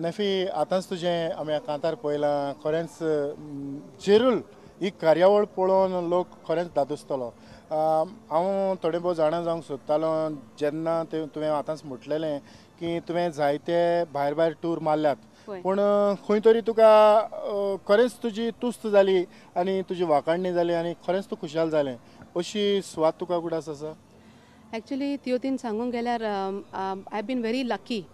Nephew आतांच तुजें आमी कांतार पळयलां, खरेंच जेरूल ही कार्यावळ पळोवन लोक खरेंच दादोसतलो. हांव थोडे भोव जाणा जावंक सोदतालो, जेन्ना तुवें आतांच म्हटलेलें की तुवें जायते भायर भायर टूर मारल्यात, पूण खंय तरी तुका खरेंच तुजी तुस्त जाली आनी तुजी वाखाणणी जाली आनी खरेंच तूं खुशाल जालें, अशी सुवात तुका उगडास आसा? एक्चुली तियोतीन सांगूंक गेल्यार I have been very lucky.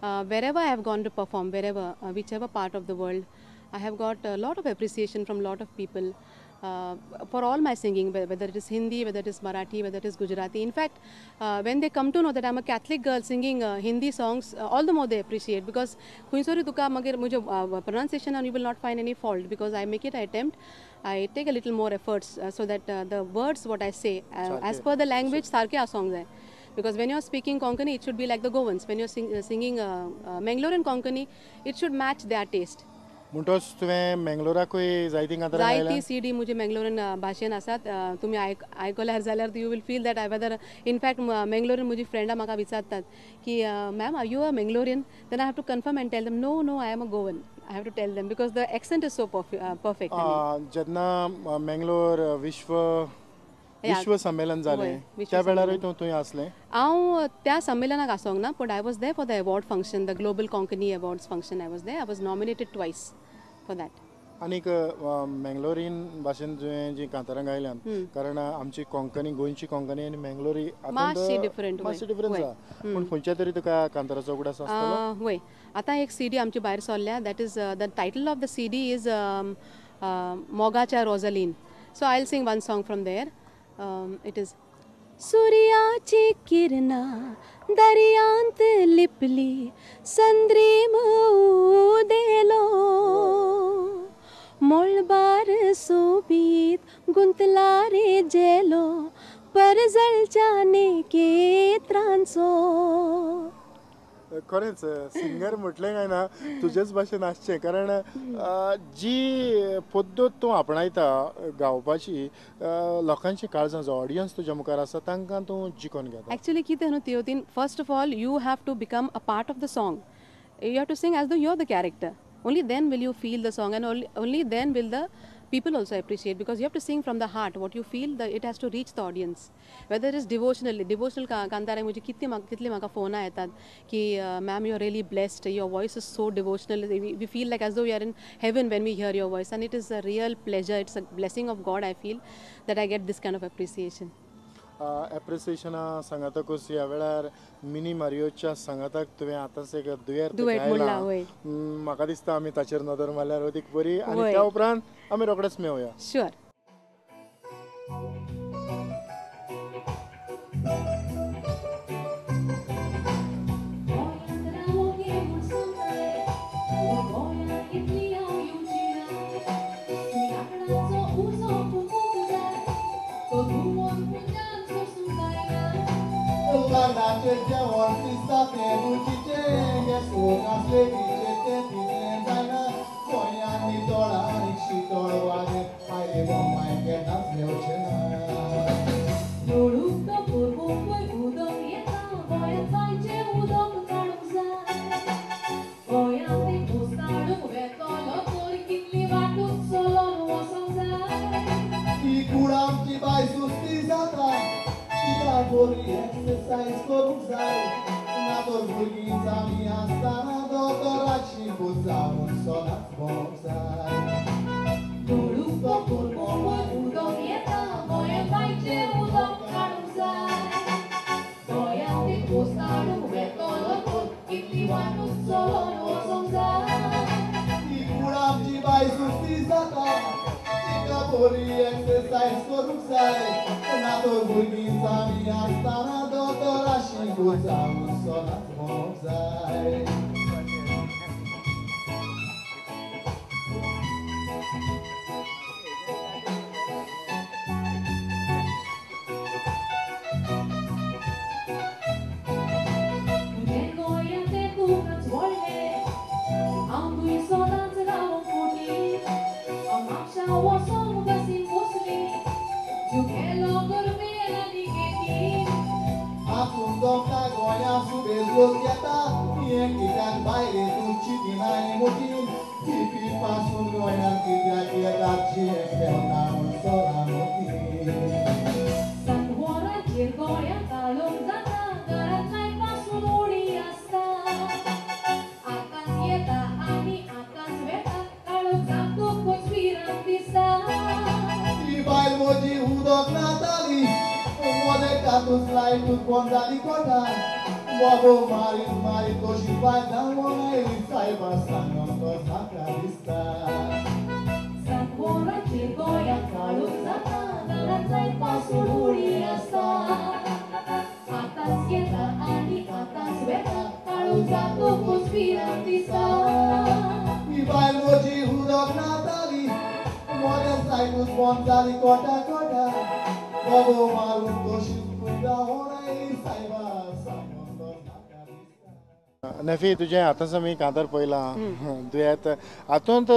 Wherever I have gone to perform, wherever, whichever part of the world, I have got a lot of appreciation from lot of people for all my singing, whether it is Hindi, whether it is Marathi, whether it is Gujarati. In fact, when they come to know that I am a Catholic girl singing Hindi songs, all the more they appreciate, because khuinsori tuka magir mujhe pronunciation and you will not find any fault, because I make it an attempt. I take a little more efforts so that the words what I say, as per the language, sarke aasong jai. Because when you are speaking Konkani, it should be like the Goans. When you are singing Mangalorean Konkani, it should match their taste. म्हणटोच तुवें मेंगलोराकूय जायती कांतारां गायल्यात? जायती C D म्हजी मेंगलोरीन भाशेन आसात. तुमी आयकल्यार जाल्यार you will feel that I whether in fact Mangalorean म्हजी फ्रेंडां म्हाका विचारतात की ma'am are you a Mangalorean? Then I have to confirm and tell them no no I am a Goan. I have to tell them because the accent is so perfect. जेन्ना मेंगलोर विश्व संमेलन जालें त्या वेळारूय तूं थंय आसलें? हांव त्या संमेलनाक आसोंक ना, पूण I was there for the award function, the global Konkani awards function. I was there. I was nominated twice for that. आनीक मेंगलोरीन भाशेन तुवें जीं कांतारां गायल्यांत, कारण आमची कोंकणी, गोंयची कोंकणी आनी मेंगलोरी मातशी डिफरंट, मातशी डिफरंस आसा, पूण खंयच्या तरी तुका कांताराचो उगडास आसतलो? वय, आतां एक सी डी आमची भायर सरल्या, that is the title of the C D is मोगाच्या Rosaline. So I will sing one song from there. It is सूर्याची किरणां दर्यांत लिपली, संद्रीम उदेलो, मळबार सोबीत गुंतला रे जेलो, परजळच्या नेकेत्रांचो. खरेंच सिंगर म्हटलें काय ना तुजेच भाशेन आसचें, कारण जी पद्दत तूं आपणायता गावपाची, लोकांची काळजां, जो ऑडियन्स तुज्या मुखार आसा तांकां तूं जिखोन घेता. एक्चुली कितें न्हू तियोतीन, first of all you have to become a part of the song. You have to sing as though you are the character. Only then will you feel the song and only then will the people also appreciate, because you have to sing from the heart. What you feel, it has to reach the audience. Whether it is devotional कांतारां म्हजी कितली म्हाका फोनां येतात की ma'am you are really blessed, your voice is so devotional, we feel like as though we are in heaven when we hear your voice, and it is a real pleasure, it's a blessing of God. I feel that I get this kind of appreciation. एप्रिसिएशना सांगातकूच ह्या वेळार mini मारियोच्या सांगाताक तुवें आतांच एक दुयेंत गायलां, म्हाका दिसता आमी ताचेर नदर मारल्यार अदीक बरी, आनी त्या उपरांत आमी रोखडेच मेळुया. शुअर. जेवण दिसता तें रुचीचें, सोग आसले तिचें तें तितलें जायना, गोंयांत नितळ आनी शितळ वारें आयले गोंय केन्नाच मेळचें ना. लोळूक पुरवूंक उदक येता, गोंयांत बांयचें उदक काडूंक जाय, गोंयांत ऊस काडूंक वेतलो तर कितली वाटून चलोन वचोंक जाय. ती कूड आमची बाय सुस्ती जाता, तिका बरी एक्सरसायज करूंक जाय, ना तर भुरगीं जालीं आसतना दोतोराची बुजावन सदांच भोंवंक जाय. लोळूक पुरवूंक उदक येता, गोंयांत बांयचें उदक काडूंक जाय, गोंयांत पोस काडूंक वेतलो तर कितली वाटूच चलोन वचोंक जाय. ती कूड आमची बाय सुस्ती जाता, तिका बरी एक्सरसायज करूंक जाय. ना तर भुरगीं जामी आसतना दोतोराशी जावन सदांच भोंवंक जाय. तुजें गोंया तें तुकाच व्हडलें, हांव तुय सदांच रावंक फुटी. हांव म्हापशा वचोंक बसीन बसली, जीव गेलो गरमेन आनी गेटी. आपूण दोमता गोंया सुबेज लोक येता, हें कित्याक बायले तूं चिंतिनाय मोटीन. टिपी पासून गोंयांत कित्याक येता, जियें पेंवता म्हूण सोरा मोतीन. 7 वरांचेर गोंया काळोख जाता, घरांत लायट पासून उडी आसता. आतांच येता आनी आतांच वेता, काळोख जातकूच भिरांत दिसता. ती बायल म्हजी उदक नाताली, मोदें तातूंत लायटूच बंद जाली कोटा. बाबो मारीत मारीत तशी बायल धांवोन आयली, सायबा सांगोन तो म्हाका दिसता. 7 वरांचेर गोंया काळोख जाता, घरांत लायट पासून उडी आसता. आतांच येता आनी आतांच वेता, काळोख जातकूच भिरांत दिसता. ती बायल म्हजी उदक नाताली, मोदें लायटूच बंद जाली कोटा कोटा. बाबो मारून तशीच धांवोन आयली, सायबा सांगोन तो म्हाका दिसता. नेफी, तुजें आतांच आमी कांतार पळयलां दुयेंत, हातूंत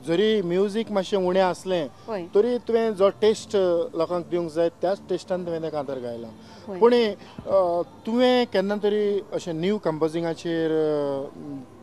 जरी म्युजीक मातशें उणें आसलें तरी तुवें जो टेस्ट लोकांक दिवंक जाय त्याच टेस्टान तुवें तें कांतार गायलां. पूण तुवें केन्ना तरी अशें न्यू कंपोजिंगाचेर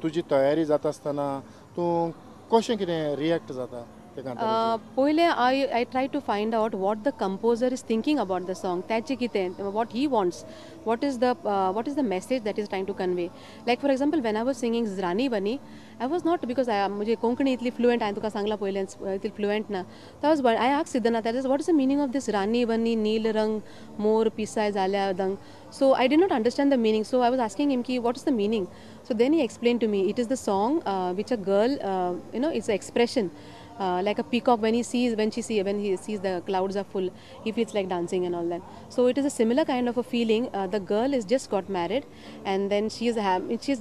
तुजी तयारी जाता आसतना तूं कशें कितें रिएक्ट जाता? पयलें I try to find out what the composer is thinking about the song, ताचें कितें, what he wants, what is the message that is trying to convey. Like for example when I was singing Rani Bani, I was not, because म्हजी कोंकणी इतली fluent, हांवें तुका सांगलां पयलेंच इतली fluent ना. तो I ask Siddhanath that is what is the meaning of this Rani Bani नील रंग मोर पिसाय जाल्या दंग. So I did not understand the meaning, so I was asking him की what is the meaning. So then he explain to me it is the song which a girl, you know, it's a expression. Like a peacock when he sees the clouds are full, he feels like dancing and all that. So it is a similar kind of a feeling. The girl is just got married, and then she's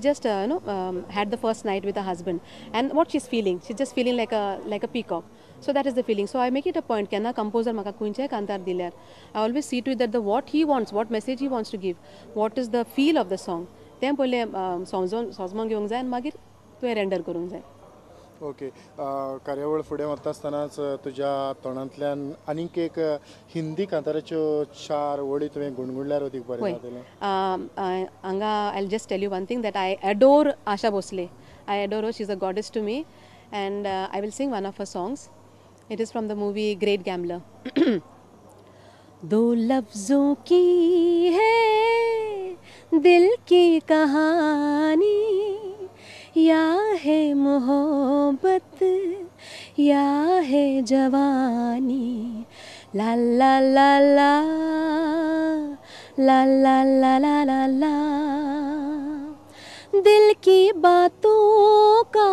just had the first night with her husband, and what she's feeling, she's just feeling like a peacock. So that is the feeling. So I make it a point, kenna composer maka kunche kantar dilyar, I always see to it that the what he wants, what message he wants to give, what is the feel of the song, तें पयलें समजोन घेवंक जाय आनी मागीर तुवें render करूंक जाय. ओके, कार्यावळ फुडें वता आसतनाच तुज्या तोंडांतल्यान आनीक एक हिंदी कांताराच्यो 4 वळी तुवें गुणगुणल्यार अदीक बरें जातलें. हांगा I just tell you one thing that I adore Asha Bhosle. I adore her, she is a goddess to me, and I will sing one of her songs. It is from the movie Great Gambler. दो लफ्जों की है दिल की कहानी, या है मोहब्बत या है जवानी. ला ला ला ला ला ला ला ला ला ला. दिल की बातों का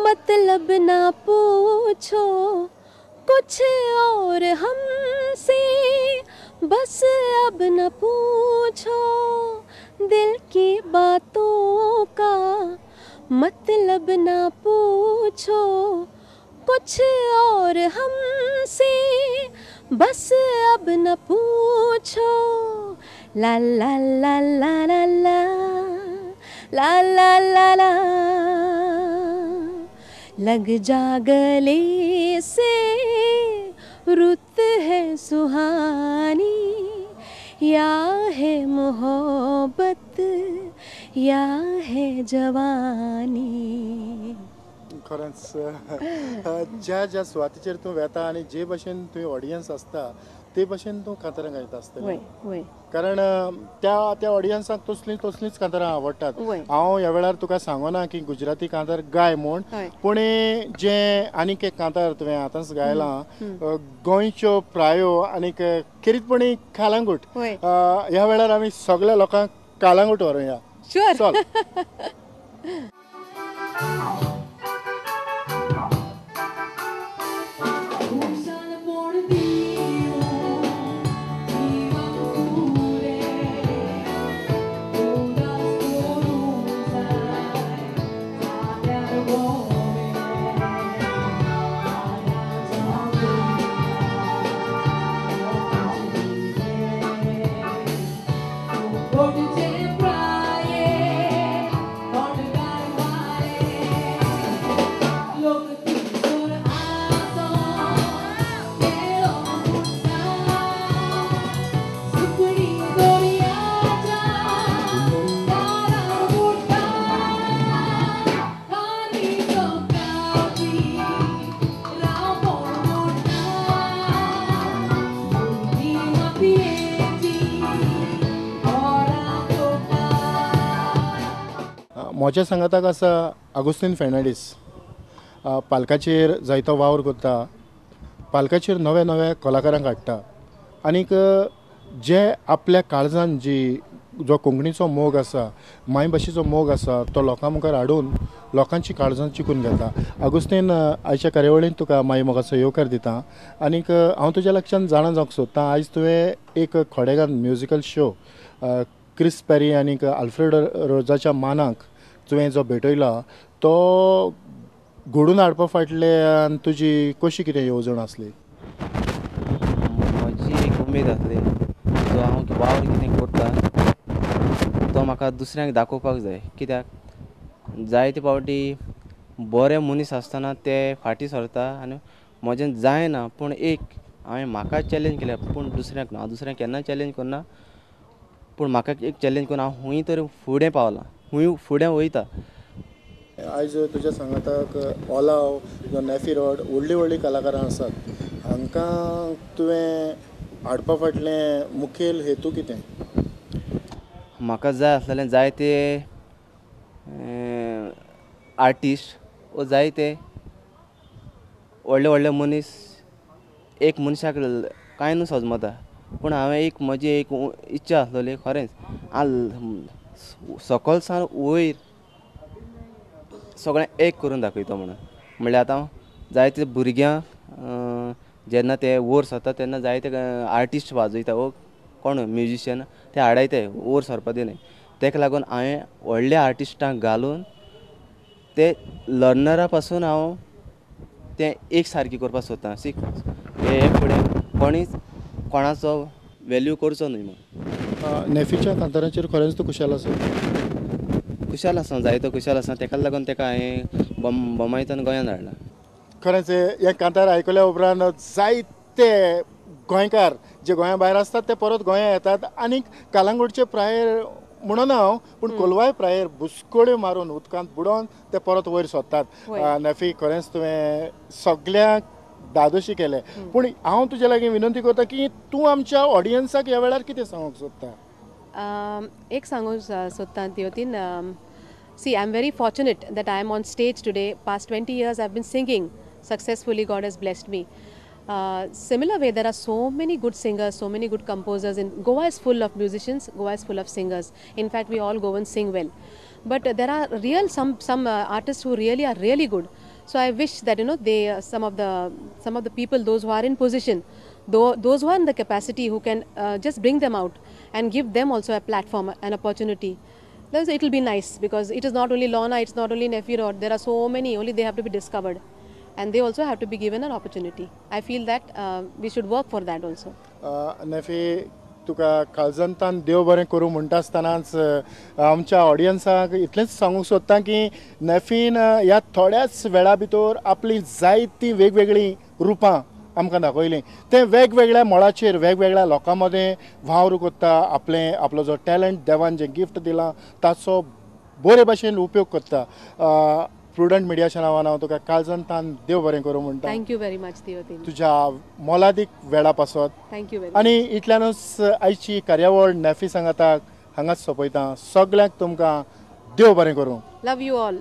मतलब ना पूछो, कुछ और हमसे बस अब न पूछो. दिल की बातों का मतलब ना पूछो, कुछ और हमसे बस अब न पूछो. ला ला ला ला ला ला ला ला ला ला. लग जा गले से रुत है सुहानी, या है मोहब्बत या है जवानी. खरेंच ज्या ज्या सुवातेचेर तूं वेता आनी जे भशेन तुवें ऑडियन्स आसता ते भाशेन तूं कांतारां गायता आसतलें. वय. कारण त्या त्या ऑडियन्साक तसलीं तसलींच कांतारां आवडटात. हांव ह्या वेळार तुका सांगना की गुजराती कांतार गाय म्हूण, पूण जें आनीक एक कांतार तुवें आतांच गायलां, गोंयच्यो प्रायो आनीक खेरीतपणी कालांगूट, ह्या वेळार आमी सगळ्या लोकांक कालांगूट व्हरुया. शुअर. म्हज्या सांगाताक आसा आगुस्तीन फेर्नांडीस. पालकाचेर जायतो वावर करता, पालकाचेर नवे नवे कलाकारांक हाडटा आनीक जे आपल्या काळजान जी जो कोंकणीचो मोग आसा, मायभाशेचो मोग आसा, तो लोकां मुखार हाडून लोकांची काळजान चिकून घेता. आगुस्तीन, आयच्या कार्यावळींत तुका माई मोगाचो येवकार दिता आनीक हांव तुज्या लक्षान जाणा जावंक सोदतां, आयज तुवें एक खोडेगान म्युजिकल शो क्रिस पेरी आनीक आल्फ्रेडो रोजाच्या मानाक तुवें जो भेटयला तो घडून हाडपा फाटल्यान तुजी कशी कितें येवजण आसली? म्हजी एक उमेद आसली, जो हांव वावर कितें करता तो म्हाका दुसऱ्यांक दाखोवपाक जाय. कित्याक जायते फावटी बरे मनीस आसतना ते फाटीं सरता आनी म्हजें जायना, पूण एक हांवें म्हाका चॅलेंज केल्या, पूण दुसऱ्यांक ना. हांव दुसऱ्यांक केन्ना चॅलेंज करना, पूण म्हाका एक चॅलेंज करून हांव खूंय तरी फुडें पावलां, खूंय फुडें वयता. आयज तुज्या सांगाताक ओलाव, नॅफी रॉड, व्हडलीं व्हडलीं कलाकारां आसात, हांकां तुवें हाडपा फाटलें मुखेल हेतू कितें? म्हाका जाय आसलेलें जायते आर्टिस्ट वो जायते व्हडले व्हडले मनीस एक मनशाक कांय न्हू सजमता, पूण हांवें एक म्हजी एक इच्छा आसलेली खरेंच हांव सकल सावन वयर सगळें एक करून दाखयता म्हणून. म्हणल्यार आतां जायते भुरग्यांक जेन्ना ते वयर सरता तेन्ना जायते आर्टिस्ट वाजयता वो कोण म्युजिशियन ते हाडयताय, वयर सरपा दिनाय. तेका लागून हांवें व्हडल्या आर्टिस्टांक घालून ते लर्नरा पासून हांव तें एक सारकी करपाक सोदतां. सी हे फुडें कोणीच कोणाचो वेल्यू करचो न्हय म्हूण. नॅफीच्या कांताराचेर खरेंच तूं खुशाल आसा? खुशाल आसा, जायतो खुशाल आसा. तेका लागून तेका हांवें बोमायतान गोंयांत हाडला. खरेंच हें कांतार आयकल्या उपरांत जायते गोंयकार जे गोंया भायर आसतात ते परत गोंया येतात आनीक कालांगूटचे प्रायेर म्हणून हांव, पूण कोलवाय प्रायेर बुसकोड्यो मारून उदकांत बुडोवन ते परत वयर सोदतात. नॅफी, खरेंच तुवें सगळ्यांक दादोशी केलें, पूण हांव तुजे लागीं विनंती करता की तूं आमच्या ऑडियन्साक ह्या वेळार कितें सांगूंक सोदता? एक सांगूंक सोदता तियोतीन, see, I am very fortunate that I am on stage today. Past 20 years I have been singing successfully, God has blessed me. Similar way, there are so many good singers, so many good composers. In Goa is full of musicians, Goa is full of singers. In fact, we all go and sing well. But there are real some artists who really are really good. So I wish that, you know, they some of the people, those who are in position, those who are in the capacity, who can just bring them out and give them also a platform, an opportunity. It will be nice, because it is not only Lorna, it's not only Nefi Rod. There are so many. Only they have to be discovered, and they also have to be given an opportunity. I feel that we should work for that also. Nefi, तुका काळजांतान देव बरें करूं म्हणटा आसतनाच आमच्या ऑडियन्साक इतलेंच सांगूंक सोदता की नॅफीन ह्या थोड्याच वेळा भितर आपली जायतीं वेगवेगळीं रुपां आमकां दाखयलीं. तें वेगवेगळ्या मळाचेर वेगवेगळ्या लोकां मदें वावर करता, आपलें आपलो जो टॅलंट देवान जें गिफ्ट दिलां ताचो बरे भाशेन उपयोग करता. प्रुडंट मिडियाच्या नांवान हांव तुका काळजान तान देव बरें करूं म्हणटा. Thank you very much तियोतीन, तुज्या मोलादीक वेळा पासत. Thank you very. आनी इतल्यानूच आयची कार्यावळ नॅफी सांगाताक हांगाच सोंपयता. सगळ्यांक तुमकां देव बरें करूं. Love you all.